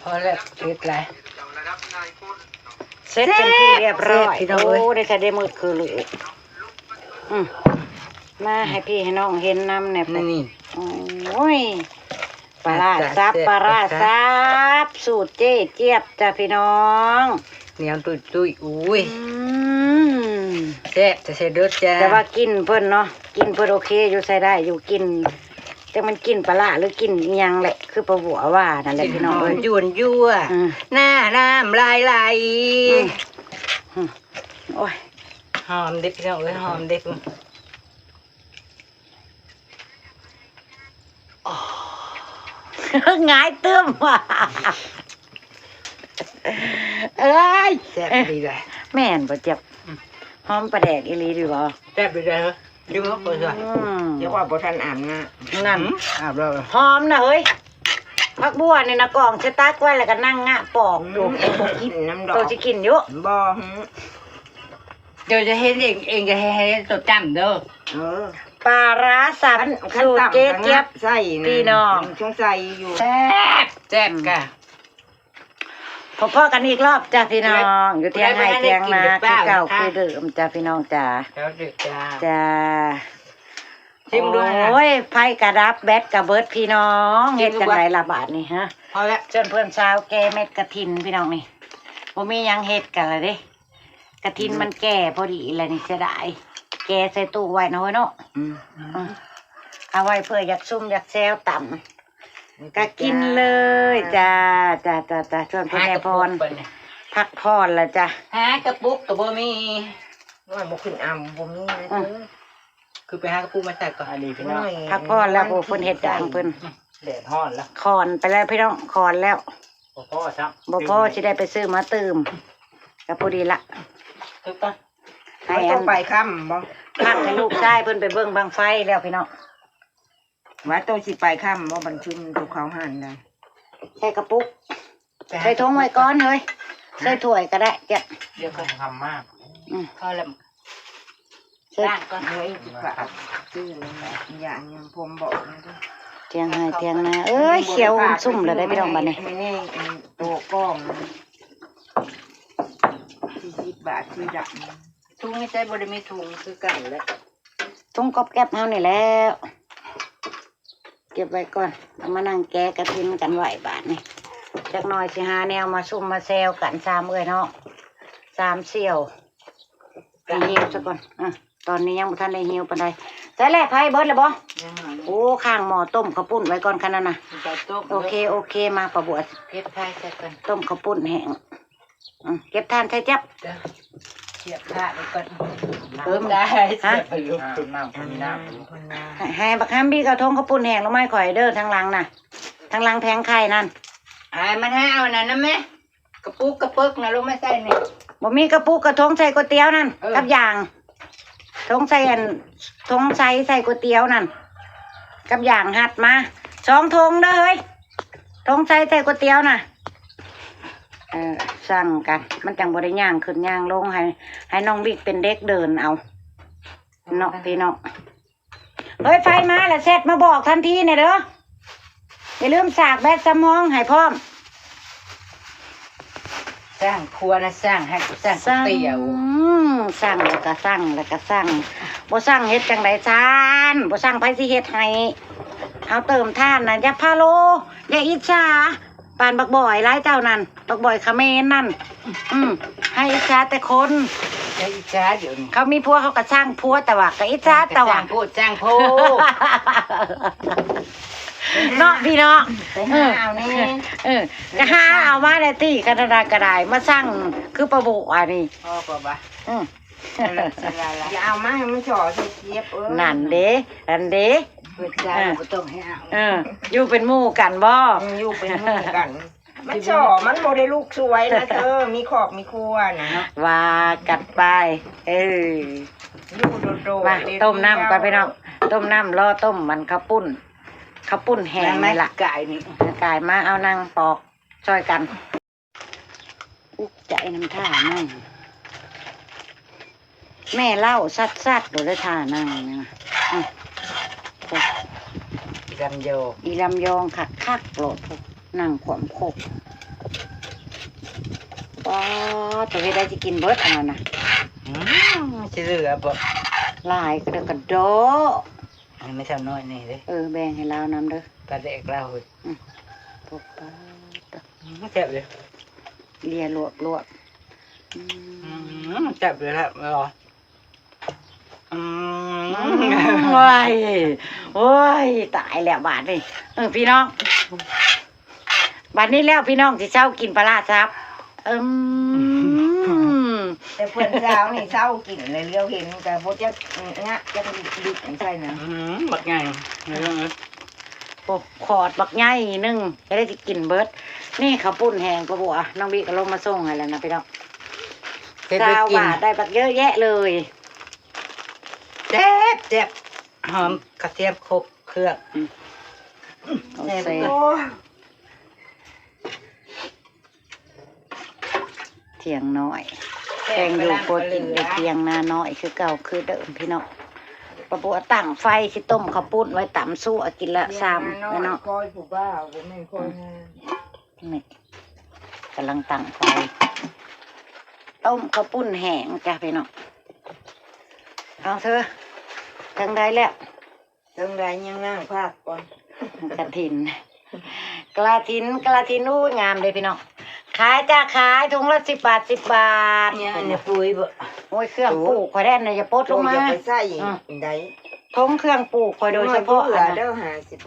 ພໍແລ້ວ ເຜັດຫຼາຍ. ເສັດເປັນທີ່ຮຽບຮ້ອຍ. ແຊບ ພີ່ນ້ອງເອີຍ. ໂອ້ ໄດ້ແທ້ ໄດ້ໝົດຄືເລີຍ. ອືມ ມາໃຫ້ພີ່ໃຫ້ນ້ອງເຫັນນຳແດ່. ນີ້ ນີ້ ໂອ້ຍ ປາຮ້າສັບ ປາຮ້າສັບ ສູດເຈ້ຈຽບຈ້າພີ່ນ້ອງ. ໜຽວຕຸ້ຍໆ ອຸ້ຍ ອືມ ແຊບແທ້ໆ ເດີຈ້າ. ແຕ່ວ່າກິ່ນເພິ່ນເນາະ ກິ່ນເພິ່ນໂອເຄຢູ່ ໃຊ້ໄດ້ຢູ່. ກິ່ນ ຈັກແມ່ນກິ່ນປາຮ້າ ຫຼື ກິ່ນອີ່ຫຍັງແຫຼະ ຄືປ້າບົວວ່ານັ້ນແຫຼະ ພີ່ນ້ອງເອີຍ. ຫອມຢວນໆ ອືມ ໜ້ານ້ຳລາຍໄຫຼ. ອືມ ໂອ້ຍ ຫອມເດ້ພີ່ນ້ອງເອີຍ ຫອມເດ້. ຫງາຍຕຶ້ມ. ເອີຍ ແຊບອີ່ຫຼີເດ້. ແມ່ນບໍ່ ຈຽບ? ອືມ ຫອມປາແດກອີ່ຫຼີດີບໍ່? ແຊບອີ່ຫຼີເດ້. ອືມ ເຈົ້າວ່າບໍ່ທັນອາບນ້ຳ. ນັ້ນ ອາບແລ້ວ. ຫອມນະເຮີ້ຍ. ຜັກບົວນີ້ນະ ກອງໃສ່ຕັກໄວ້ ແລ້ວກໍນັ່ງງະປອກຢູ່. ອືມ ບໍ່ກິນນຳດອກ. ໂຕຊິກິນຢູ່? ບໍ່. ເຈົ້າຈະເຮັດເອງ ເອງຈະເຮັດ ໃຫ້ໂຕຈ້ຳເດີ. ເອີ ປາຮ້າສັບ ຄັນ ຄັນ ສູດເຈ໊ຽບ ໃສ່ ພີ່ນ້ອງ ສົງໄສຢູ່. ແຊບ ແຊບກະ. ພໍ້ໆກັນອີກລອບຈ້າພີ່ນ້ອງ ຢູ່ທຽງໄຮ່ທຽງນາຄືເກົ່າຄືເດີມຈ້າພີ່ນ້ອງຈ້າ. ເຈົ້າ ຈ້າ ຊິມເບິ່ງ. ໂອ້ຍ ໄຟກະດັບ ແບັດກະເບິດພີ່ນ້ອງ. ຊິມເບິ່ງ ເຮັດຈັ່ງໃດລະບາດນີ້ຮະ? ພໍແລ້ວ. ເຊີນເພື່ອນສາວແກ່ເມັດກະຖິນພີ່ນ້ອງນີ້. ບໍ່ມີຫຍັງເຮັດກັນລະເດ້. ກະຖິນມັນແກ່ພໍດີແລ້ວນີ້ ເສຍດາຍ. ແກ່ໃສ່ຕູ້ໄວ້ເນາະເຮີ້ຍເນາະ. ອືມ ອືມ ເອົາໄວ້ເພື່ອຢາກຊຸມຢາກແຊວຕຳ ກະກິນເລີຍຈ້າ. ຈ້າ ຈ້າ ຈ້າ ຊວນເພິ່ນແມ່ພອນ ພັກຜ່ອນລະຈ້າ. ຫາກະປຸກກະບໍ່ມີ. ນ້ອຍບໍ່ຂຶ້ນເອົາ ບໍ່ມີເລີຍ. ອືມ ຄືໄປຫາກະປຸກມາໃສ່ກ່ອນ. ອັນນີ້ພີ່ນ້ອງ ພັກຜ່ອນແລ້ວ. ໂອ້ ເພິ່ນເຮັດດາງເພິ່ນ. ແດດຮ້ອນລະ. ຂອນໄປແລ້ວພີ່ນ້ອງ ຂອນແລ້ວ. ບໍ່ພໍຊ້ຳ ບໍ່ພໍ ຊິໄດ້ໄປຊື້ມາຕື່ມ ກະພໍດີລະ. ຖືກປະ? ໃຫ້ ມັນຕ້ອງໄປຄ່ຳບໍ່? ພັກໃຫ້ລູກຊາຍເພິ່ນໄປເບິ່ງບັ້ງໄຟແລ້ວພີ່ນ້ອງ. ວ່າໂຕຊິໄປຄ່ຳບໍ່? ບັນຊຸມໂຕເຂົ້າຫັ້ນນະ. ໃສ່ກະປຸກ ໃສ່ຖົງໄວ້ກ່ອນເຮີ້ຍ. ໃສ່ຖ້ວຍກະໄດ້. ເຈົ້າ ດຽວກໍຄ່ຳມາ. ອືມ ພໍແລ້ວ. ລ້າງກ່ອນ. ເອີຍ ຊິຝາກຊື້ນະ ຢ່າງຍັງ ຜົມບອກນະ. ທຽງໄຮ່ທຽງນາ ເອີຍ ຂຽວອຸ້ມສຸ້ມແລ້ວໄດ໋ພີ່ນ້ອງບາດນີ້. ແມ່ນີ້ ໂຕກ້ອງນະ ສີ່ສິບບາດ ສີດຳ. ຖົງນີ້ໃຊ້ບໍ່ໄດ້ມີຖົງຄືກັນແຫຼະ ຖົງກອບແກັບເຮົານີ້ແຫຼະ. ເກັບໄວ້ກ່ອນ ເອົາມານັ່ງແກະກະຖິນກັນໄວ້ບາດນີ້. ຈັກໜ່ອຍຊິຫາແນວມາຊຸມມາແຊວກັນ ສາມເອື້ອຍນ້ອງ ສາມສ່ຽວ. ໄປຫິວຊະກ່ອນ. ອາ ຕອນນີ້ຍັງບໍ່ທັນໄດ້ຫິວປານໃດ. ໃສ່ແຫຼະ ໄຟເບິດແລ້ວບໍ່? ຍັງ. ໂອ້ ຂ້າງໝໍ້ຕົ້ມເຂົ້າປຸ້ນໄວ້ກ່ອນ ຄັນນັ້ນນະ. ໂອເຄ ໂອເຄ ມາ ປ້າບົວ ເກັບຖ່ານໃສ່ກ່ອນ ຕົ້ມເຂົ້າປຸ້ນແຫ້ງ. ອືມ ເກັບຖ່ານໃສ່ຈັບ. ເກັບຖ່ານໄວ້ກ່ອນ. ເອີ ໄດ້ ຮະ? ນ້ຳ ນ້ຳ ໃຫ້ ໃຫ້ບັກຮຳບີເອົາຖົງເຂົ້າປຸ້ນແຫ້ງລົງມາໃຫ້ຂ້ອຍເດີ ທາງຫຼັງນະ ທາງຫຼັງແຜງໄຂ່ນັ້ນ. ອ້າຍ ມັນໃຫ້ເອົາອັນນັ້ນນຳແມ ກະປຸກກະປຶກນະ ລົງມາໃສ່ນີ້. ບໍ່ມີກະປຸກກະຖົງໃສ່ກ໋ວຍຕຽວນັ້ນ. ເອີ ກັບຢາງ ຖົງໃສ່ອັນ ຖົງໃສ່ໃສ່ກ໋ວຍຕຽວນັ້ນ ກັບຢາງຮັດມາ ສອງຖົງເດີເຮີ້ຍ ຖົງໃສ່ໃສ່ກ໋ວຍຕຽວນະ. ເອີ ສັ່ງກັນ ມັນຈັ່ງບໍ່ໄດ້ຍ່າງຂຶ້ນຍ່າງລົງ ໃຫ້ ໃຫ້ນ້ອງບິກເປັນເດັກເດີນເອົາເນາະ ພີ່ນ້ອງ. ເຮີ້ຍ ໄຟມາລະແຊັດມາບອກທັນທີແດ່ເດີ. ຢ່າລືມສາກແບັດສຳຮອງໃຫ້ພ້ອມ. ສ້າງຄົວນະ ສ້າງໃຫ້ ສ້າງກ໋ວຍຕຽວ ສັ່ງແລ້ວກະສັ່ງ ແລ້ວກະສັ່ງ. ບໍ່ສັ່ງເຮັດຈັ່ງໃດຊັ້ນ? ບໍ່ສັ່ງໃຜຊິເຮັດໃຫ້? ເອົາເຕີມຖ່ານນະ ຢ່າພາໂລ ຢ່າອິດສາ. ປານບັກບອຍຫຼາຍເຈົ້ານັ້ນ ບັກບອຍຂະເໝນນັ້ນ. ອືມ ໃຫ້ອິດສາແຕ່ຄົນ ຢ່າອິດສາດຽວນີ້. ເຂົາມີຜົວເຂົາກະສ້າງຜົວ ແຕ່ວ່າກະອິດສາແຕ່ວ່າ ສ້າງໂພດສ້າງໂພ ເນາະພີ່ນ້ອງ. ໄປຫາເອົາແດ່. ເອີ ກະຫາເອົາມາແດ່ຕິ ຄັນນັ້ນກະໄດ້ມາສັ່ງຄືປາບຸອັນນີ້. ພໍບໍ່ບາ? ອືມ ຢ່າເອົາມາໃຫ້ມັນສໍ້ໃສ່ເຈັບ. ເອີ ນັ້ນເດ້ ນັ້ນເດ້ ເປີດໃຈ ເອີ ບໍ່ຕ້ອງໃຫ້ເອົາ. ເອີ ຢູ່ເປັນໝູ່ກັນບໍ່? ອືມ ຢູ່ເປັນໝູ່ກັນ. ມັນສໍ້ ມັນບໍ່ໄດ້ລູກສວຍນະເທີ ມີຄອບມີຄົວນະ. ວ່າກັນໄປ. ເອີ ຢູ່ໂດດໆ ມາ ເດ້ ຕົ້ມນ້ຳກ່ອນພີ່ນ້ອງ ຕົ້ມນ້ຳ ລໍຕົ້ມມັນເຂົ້າປຸ້ນ ເຂົ້າປຸ້ນແຫ້ງນີ້ລະ. ກາຍນີ້ ກາຍມາ ເອົານັ່ງປອກຊ່ອຍກັນ. ອຸກໃຈນຳທ່ານັ່ງ ແມ່ເລົ່າສັດໆ ໂດດໄດ້ທ່ານັ່ງນີ້ນະ. ອືມ ອີລຳຍອງ ອີລຳຍອງຄັກໆ ໂລດພຸ້ນ. ນັ່ງຂວາມຄົກ. ປາດ ໂຕເຮັດໄດ້ຊິກິນເບິດອັນນັ້ນນະ. ອືມ ຊິເຫຼືອບໍ່? ຫຼາຍກະເດີກະດໍ. ໃຫ້ແມ່ສາວນ້ອຍແດ່ເດີ້. ເອີ ແບ່ງໃຫ້ລາວນຳເດີ້. ປາແດກລາວເຮີ້ຍ. ອືມ ໂອ້ ປາດ ອືມ ແຊບເລີຍ. ເລຍລວກໆ. ອືມ ອືມ ແຊບເລີຍແຫຼະ. ອືມ ໂອ້ຍ ໂອ້ຍ ຕາຍແລ້ວບາດນີ້. ເອີ ພີ່ນ້ອງ ບາດນີ້ແລ້ວ ພີ່ນ້ອງຊິເຊົາກິນປາຫຼ້າສັບ. ອືມ ແຕ່ເພິ່ນເຊົ້ານີ້ເຊົາກິນແລ້ວ ຫຼຽວເຫັນກະບໍ່ຈັກງະຈັກດິກໃສ່ນະ. ອືມ ບັກໃຫຍ່. ໂອ້ ຂອດບັກໃຫຍ່ໜຶ່ງ ຈະໄດ້ຊິກິນເບິດ. ນີ້ເຂົ້າປຸ້ນແຫ້ງ ປາບົວ ນ້ອງບິກະລົງມາສົ່ງໃຫ້ແລ້ວນະ ພີ່ນ້ອງ. ຊາວບາດໄດ້ບັກເຍອະແຍະເລີຍ. ແຊບໆ ຫອມກະທຽມຄົບເຄື່ອງ. ອືມ ໂອ້ ແຊບ ແຊບ. ໂອ້ ຖຽງນ້ອຍ ແຕ່ງຢູ່ຄົວກິນຢູ່ຖຽງນານ້ອຍຄືເກົ່າຄືເດີມ ພີ່ນ້ອງ. ປາບົວຕັ້ງໄຟຊິຕົ້ມເຂົ້າປຸ້ນໄວ້ຕຳຊົ່ວກິນລະຊຳ ພີ່ນ້ອງ. ຂ້ອຍຜູ້ບ່າວ ບໍ່ແມ່ນຂ້ອຍນາ. ນີ້ ກຳລັງຕັ້ງໄຟຕົ້ມເຂົ້າປຸ້ນແຫ້ງຈ້າ ພີ່ນ້ອງ. ເອົາເທີ ເຖິງໃດແລ້ວ? ເຖິງໃດ ຍັງລ້າງຜັກກ່ອນ. ກະຖິນ ກະຖິນ ກະຖິນ. ໂອ້ຍ ງາມເດ້ ພີ່ນ້ອງ. ຂາຍຈ້າ ຂາຍ ຖົງລະສິບບາດ ສິບບາດ. ອັນນີ້ປຸ໋ຍບໍ່? ໂອ້ຍ ເຄື່ອງປູກຂ້ອຍແດ່ນະ ຢ່າປົດລົງມາ. ໂອ້ຍ ຢ່າໄປໃສ່ ອືມ ໄດ້. ຖົງເຄື່ອງປູກຂ້ອຍໂດຍສະເພາະ ເດີ ຫ້າສິບ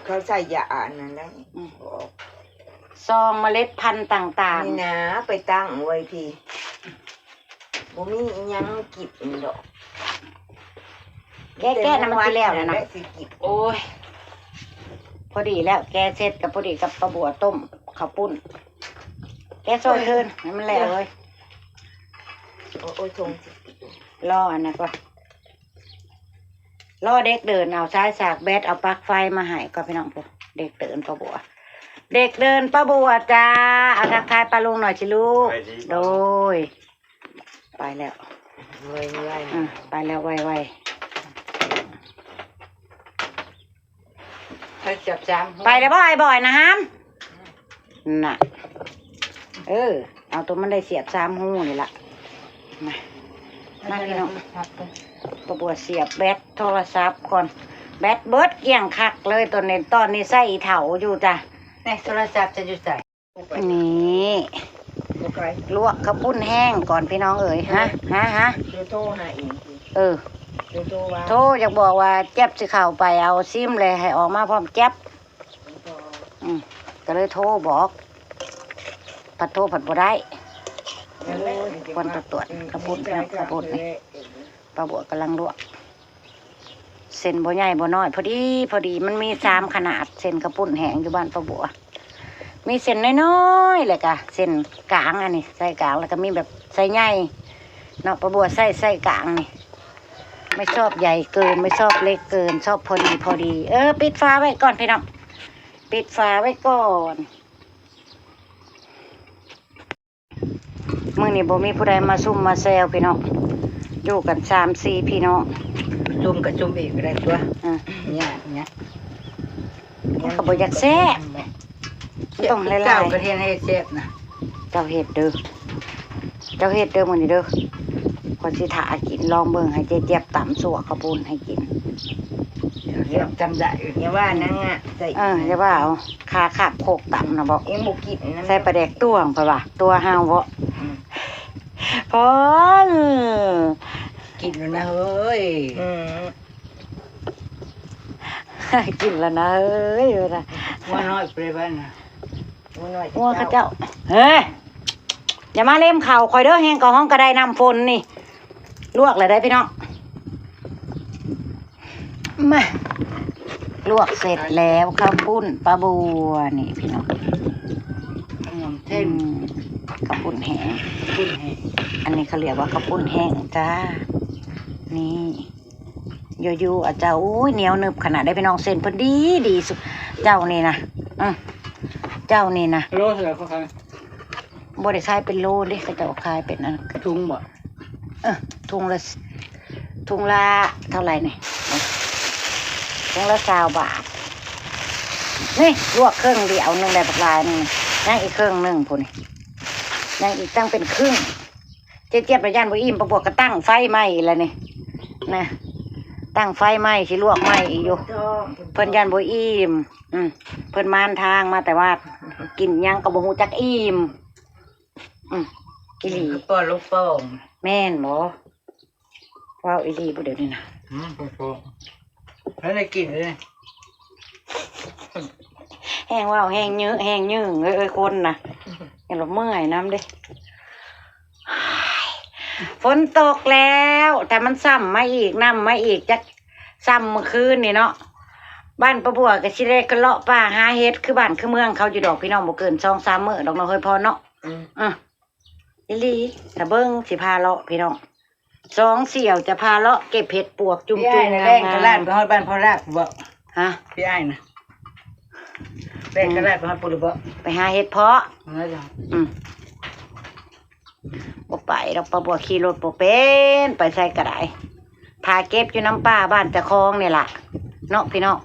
ເຂົາໃສ່ຢາອັນນັ້ນແຫຼະ. ອືມ ຊອງເມລັດພັນຕ່າງໆ ນີ້ນະ ໄປຕັ້ງໄວ້ພີ້ ບໍ່ມີອີ່ຫຍັງກິນດອກ. ແກະ ແກະນຳມັນຊິແລ້ວແລ້ວນະ. ໂອ້ຍ ພໍດີແລ້ວ ແກະເສັດກະພໍດີກັບປາບົວຕົ້ມເຂົ້າປຸ້ນ. ແກະຊ່ອຍເທີນໃຫ້ມັນແລ້ວເວີຍ. ໂອ້ຍ ໂອ້ຍ ຖົງ ລໍອັນນັ້ນກ່ອນ. ລໍເດັກເດີນເອົາສາຍສາກແບັດ ເອົາປັກໄຟມາໃຫ້ກ່ອນ ພີ່ນ້ອງ. ເດັກເດີນປາບົວ ເດັກເດີນປາບົວຈ້າ. ເອົາ ທັກທາຍປ້າລຸງໜ້ອຍຊິລູກ. ໂດຍ ໄປແລ້ວ ໄວໆ ອືມ ໄປແລ້ວໄວໆ. ໄປແລ້ວບໍ່ ອ້າຍບອຍນະຫາມ? ນະ ເອີ ເອົາໂຕມັນໄດ້ສຽບສາມຮູນີ້ລະ. ມາ ມາ ພີ່ນ້ອງ ປາບົວສຽບແບັດໂທລະສັບກ່ອນ. ແບັດເບິດກ້ຽງຄັກເລີຍ ຕອນນີ້ ຕອນນີ້ໃຊ້ອີເຖົ້າຢູ່ຈ້າ. ນີ້ ໂທລະສັບຈະຢູ່ໃສ? ນີ້ ລວກເຂົ້າປຸ້ນແຫ້ງກ່ອນ ພີ່ນ້ອງເອີຍ. ຮະ ຮະ ຮະ ໂທຫາອີກ. ເອີ ໂທ ຢາກບອກວ່າແຈັບຊິເຂົ້າໄປເອົາຊິມແລະ ໃຫ້ອອກມາພ້ອມແຈັບ. ອືມ ກະເລີຍໂທບອກ ພັດໂທພັດບໍ່ໄດ້. ໂອ້ຍ ຄວນຕະຕວດເຂົ້າປຸ້ນ ເຂົ້າປຸ້ນນີ້ ປາບົວກຳລັງລວກ. ເສັ້ນບໍ່ໃຫຍ່ບໍ່ນ້ອຍ ພໍດີ ພໍດີ. ມັນມີສາມຂະໜາດ ເສັ້ນເຂົ້າປຸ້ນແຫ້ງຢູ່ບ້ານປາບົວ. ມີເສັ້ນນ້ອຍໆ ແລ້ວກະເສັ້ນກາງ ອັນນີ້ໃສ່ກາງ ແລ້ວກະມີແບບໃສ່ໃຫຍ່ເນາະ. ປາບົວໃສ່ ໃສ່ກາງນີ້ ໄມ່ຊອບໃຫຍ່ເກີນ ໄມ່ຊອບເລັກເກີນ ຊອບພໍດີ ພໍດີ. ເອີ ປິດຝາໄວ້ກ່ອນ ພີ່ນ້ອງ ປິດຝາໄວ້ກ່ອນ. ມື້ນີ້ບໍ່ມີຜູ້ໃດມາຊຸມມາແຊວ ພີ່ນ້ອງ ຢູ່ກັນສາມສີ່ພີ່ນ້ອງ. ຊຸມກະຊຸມອີກກະໄດ້ຕົວະ. ອືມ ຍາກ ຍາກ ມັນກະບໍ່ຢາກແຊບ ມັນຕ້ອງຫຼາຍໆ. ເຈົ້າກະເຮັດໃຫ້ແຊບນະ ເຈົ້າເຮັດເດີ ເຈົ້າເຮັດເດີມື້ນີ້ເດີ. ຂ້ອຍຊິຖ້າກິນ ລອງເບິ່ງ ໃຫ້ເຈແຈບຕຳຊົ່ວເຂົ້າປຸ້ນໃຫ້ກິນ. ແຊບຈຳໄດ້ ຢ່າວ່ານາງງະໃສ່ ເອີ ຢ່າວ່າເອົາ ຄາຄາບໂຄກຕຳນະບໍ ຍັງບໍ່ກິນນະ ໃສ່ປາແດກຕົວງ ຂ້ອຍວ່າຕົວເຮົາບໍ. ອືມ ພໍ ກິນແລ້ວນະເຮີ້ຍ. ອືມ ກິນແລ້ວນະເຮີ້ຍ ວ່ານະ. ງົວນ້ອຍໄປບ້ານນະ ງົວນ້ອຍ ງົວເຂົາເຈົ້າ. ເຮີ້ຍ ຢ່າມາເລັມເຂົ້າຂ້ອຍເດີ ແຮງກະຫ້ອງກະໄດ້ນ້ຳຝົນນີ້. ລວກແລ້ວໄດ໋ພີ່ນ້ອງ. ມາ ລວກເສັດແລ້ວ ເຂົ້າປຸ້ນປາບົວນີ້ພີ່ນ້ອງ. ຂະໜົມເສັ້ນ ອືມ ເຂົ້າປຸ້ນແຫ້ງ ເຂົ້າປຸ້ນແຫ້ງ. ອັນນີ້ເຂົາລຽກວ່າເຂົ້າປຸ້ນແຫ້ງຈ້າ. ນີ້ ຢູ່ໆ ອາເຈົ້າ. ໂອ້ຍ ໜຽວໜຶບຂະໜາດໃດ໋ພີ່ນ້ອງ ເສັ້ນເພິ່ນດີ ດີສຸດ. ເຈົ້ານີ້ນະ ອື ເຈົ້ານີ້ນະ ໂລເທົ່າໃດເຂົາຂາຍ? ບໍ່ໄດ້ຂາຍເປັນໂລເດ້ ເຂົາເຈົ້າຂາຍເປັນອັນ ທຸງບໍ? ເອີ ທຸງລະ ທຸງລະເທົ່າໃດນີ້? ເອີ ທຸງລະຊາວບາດ. ນີ້ລວກເຄິ່ງດຽວໜຶ່ງໄດ້ບັກຫຼາຍໜຶ່ງ ຍັງອີກເຄິ່ງໜຶ່ງພຸ້ນ ຍັງອີກຕັ້ງເປັນຄຶ່ງ. ເຈເຈຍບລະຢ້ານບໍ່ອີ່ມ ປາບວກກໍຕັ້ງໄຟໃໝ່ອີກແລ້ວນີ້ນະ ຕັ້ງໄຟໃໝ່ ຊິລວກໃໝ່ອີກຢູ່. ເພິ່ນຢ້ານບໍ່ອີ່ມ ອືມ ເພິ່ນມານທາງມາແຕ່ວ່າ ກິນຫຍັງກໍບໍ່ຮູ້ຈັກອີ່ມ. ອືມ ອີ່ຫຼີ ຄືປ້ອນລູກໂປ່ງ ແມ່ນບໍ່? ເວົ້າອີ່ຫຼີບໍ່ດຽວນີ້ນະ? ອືມ ເພິ່ນໄດ້ກິນເລີຍ ແຮງເວົ້າແຮງເຍີະແຮງຍືງເອີຍ ເອີຍ ຄົນນະ ຍັງລະເມື່ອຍນຳເດ້. ຝົນຕົກແລ້ວ ແຕ່ມັນຊ້ຳມາອີກ ນ້ຳມາອີກ ຈັກຊ້ຳມື້ຄືນນີ້ເນາະ. ບ້ານປ້າບົວກໍຊິໄດ້ກະເລາະປ່າຫາເຫັດ ຄືບ້ານຄືເມືອງເຂົາຢູ່ດອກ ພີ່ນ້ອງ ບໍ່ເກີນສອງສາມມື້ດອກເນາະ ເຮີຍ ພໍເນາະ. ອືມ ອື ອີ່ຫຼີ ຖ້າເບິ່ງ ຊິພາເລາະ ພີ່ນ້ອງ ສອງສ່ຽວຈະພາເລາະເກັບເຫັດປວກຈຸ່ມໆ ພີ່ອ້າຍນະ ງາມໆ ແລ່ນກະລາດໄປຮອດບ້ານພໍ່ລາກພຸ້ນບໍ່? ຮະ? ພີ່ອ້າຍນະ ແລ່ນກະລາດໄປຮອດພຸ້ນຫຼືບໍ່? ໄປຫາເຫັດເພາະ ເອີ ອືມ ບໍ່ໄປດອກ ປ້າບົວຂີ່ລົດບໍ່ເປັນ ໄປໃສກໍໄດ້ ຖ້າເກັບຢູ່ນຳປ່າບ້ານເຈົ້າຂອງນີ້ລະເນາະ ພີ່ນ້ອງ.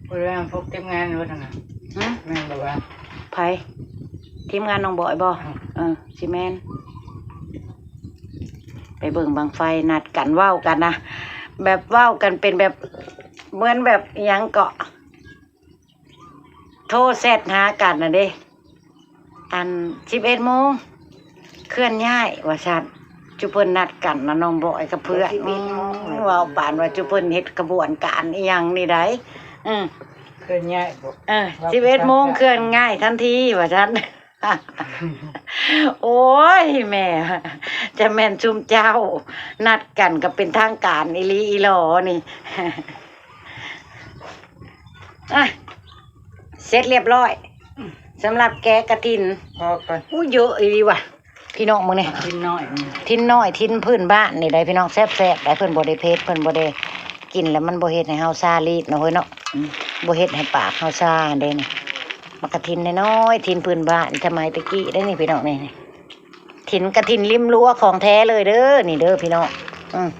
ບໍ່ໄດ້ນຳພວກທີມງານວ່າຊັ້ນນະ. ຫຶ? ແມ່ນບໍ່ວະ? ໃຜ? ທີມງານນ້ອງບອຍບໍ່? ອືມ ເອີ ຊິແມ່ນ. ໄປເບິ່ງບັ້ງໄຟ ນັດກັນເວົ້າກັນນະ ແບບເວົ້າກັນເປັນແບບ ເໝືອນແບບອີ່ຫຍັງເກາະ ໂທແຊັດຫາກັນນະເດ້. ອັນ ສິບເອັດໂມງເຄື່ອນຍ້າຍວ່າຊັ້ນ ຈຸເພິ່ນນັດກັນນະ ນ້ອງບອຍກັບເພື່ອນ. ສິບເອັດໂມງ ອືມ ເວົ້າປານວ່າຈຸເພິ່ນເຮັດຂະບວນການອີ່ຫຍັງນີ້ໃດ໋. ອືມ ເຄື່ອນຍ້າຍບໍ່? ເອີ ເວົ້າ ສິບເອັດໂມງເຄື່ອນຍ້າຍທັນທີວ່າຊັ້ນ. ໂອ້ຍ ແມ່ ຈະແມ່ນຊຸມເຈົ້ານັດກັນກໍເປັນທາງການອີ່ຫຼີອີ່ຫຼໍນີ້. ອ່ະ ເສັດລຽບຮ້ອຍ ສຳລັບແກະກະຖິນ. ພໍກ່ອນ ອູ້ ເຍອະອີ່ຫຼີວ່າ ພີ່ນ້ອງເບິ່ງນີ້ ຖິນນ້ອຍ ຖິນນ້ອຍ ຖິນພື້ນບ້ານນີ້ໄດ໋ ພີ່ນ້ອງ ແຊບໆ ໄດ໋. ເພິ່ນບໍ່ໄດ້ເຜັດ ເພິ່ນບໍ່ໄດ້ກິນແລ້ວ ມັນບໍ່ເຮັດໃຫ້ເຮົາຊາລີດເນາະ ເຮີຍເນາະ. ອືມ ບໍ່ເຮັດໃຫ້ປາກເຮົາຊາເດ້ນີ້. ໝາກກະຖິນນ້ອຍໆ ຖິນພື້ນບ້ານສະໄໝແຕ່ກີ້ເດ້ນີ້ ພີ່ນ້ອງ ນີ້ ນີ້ ຖິນ ກະຖິນລິມຮົ້ວຂອງແທ້ເລີຍເດີ ນີ້ເດີ ພີ່ນ້ອງ. ອືມ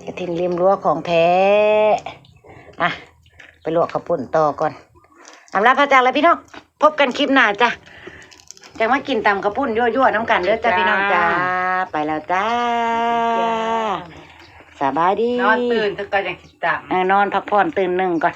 ກະຖິນລິມຮົ້ວຂອງແທ້. ອ່ະ ໄປລວກເຂົ້າປຸ້ນຕໍ່ກ່ອນ ອຳລາພາຈາກແລ້ວ ພີ່ນ້ອງ ພົບກັນຄລິບໜ້າຈ້ະ. ຈັ່ງມາກິນຕຳເຂົ້າປຸ້ນຍົວໆນຳກັນເດີຈ້ະ ພີ່ນ້ອງຈ້າ. ໄປແລ້ວຈ້າ ສະບາຍດີ. ນອນຕື່ນຊະກ່ອນຈັ່ງຊິຕຳ ເອີ ນອນພັກຜ່ອນຕື່ນໜຶ່ງກ່ອນ.